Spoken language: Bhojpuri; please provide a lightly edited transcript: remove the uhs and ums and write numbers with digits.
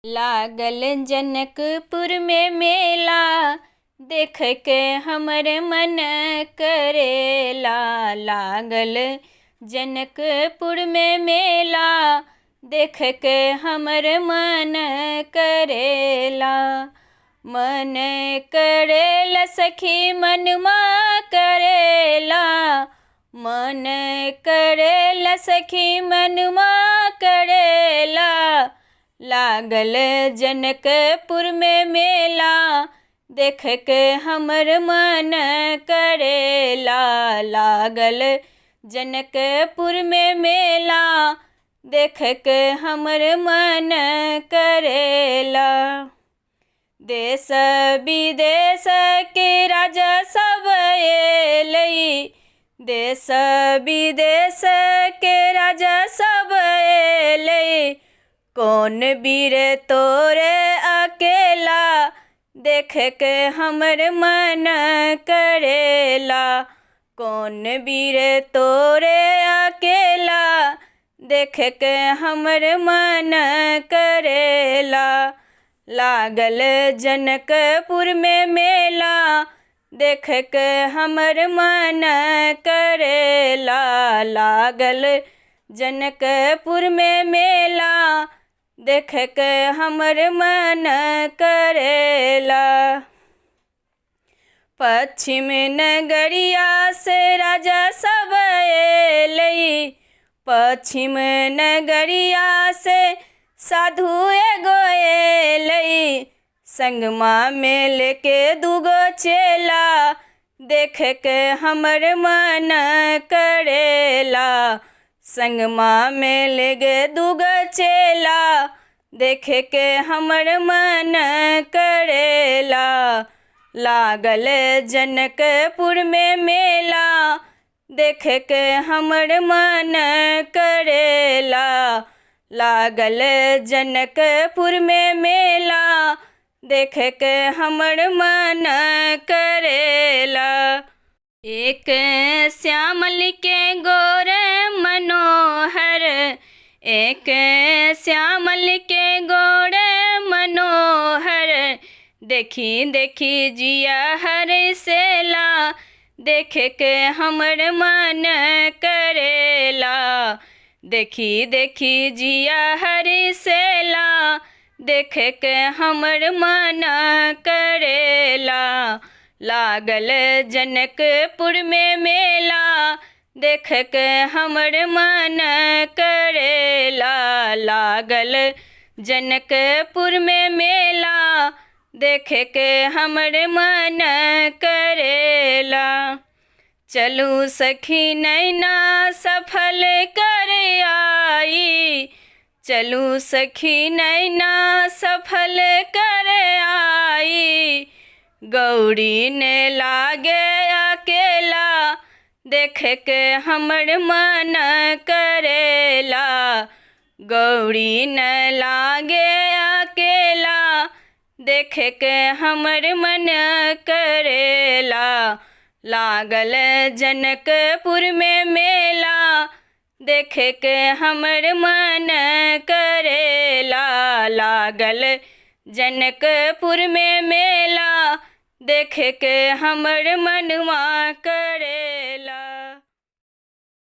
लागल जनकपुर में मेला देख के हमर मन करेला। लागल जनकपुर में मेला देख के हमर मन करेला। मन करेला सखी मनमा करेला। मन करेला सखी मनमा करेला। लागल जनकपुर में मेला देख के हमर मन करेला। लागल जनकपुर में मेला देख के हमर मन करेला। देश विदेश के राजा सब अयलै। देश विदेश के राजा सब अयलै। कौन वीर तोरे अकेला देख के हमर मन करेला। कौन वीर तोरे अकेला देख के हमर मन करेला। लागल जनकपुर में मेला देख के हमर मन करेला। लागल जनकपुर में मेला देख के हमर मन करेला। पश्चिम नगरिया से राजा सब अयलै। पश्चिम नगरिया से साधु एगो अयलै। संगमा में लेके दूगो चेला देख के हमर मन करेला। संगमा में लेके दूगो चेला देख के हमर मन करेला। लागल जनकपुर में मेला देख के हमर मन करेला। लागल जनकपुर में मेला देख के हमर मन करेला। एक श्यामल के गोर मनोहर। एक श्यामल के गोर मनोहर। देखी देखी जिया हरसेला देख के हमर मन करेला। देखी देखी जिया हरसेला देख के हमर मन करेला। लागल जनकपुर में मेला देख के हमर मन करेला। लागल जनकपुर में मेला देख के हमर मन करेला। चलू सखी नैना सफल कर आई। चलू सखी नैना सफल कर आई। गौरी ने लागे अकेला देख के हमर मन करेला। गौरी ने लागे अकेला देख के हमर मन करेला। लागल जनकपुर में मेला देख के हमर मन करेला। लागल जनकपुर में मेला देख के हमर मनवा करेला।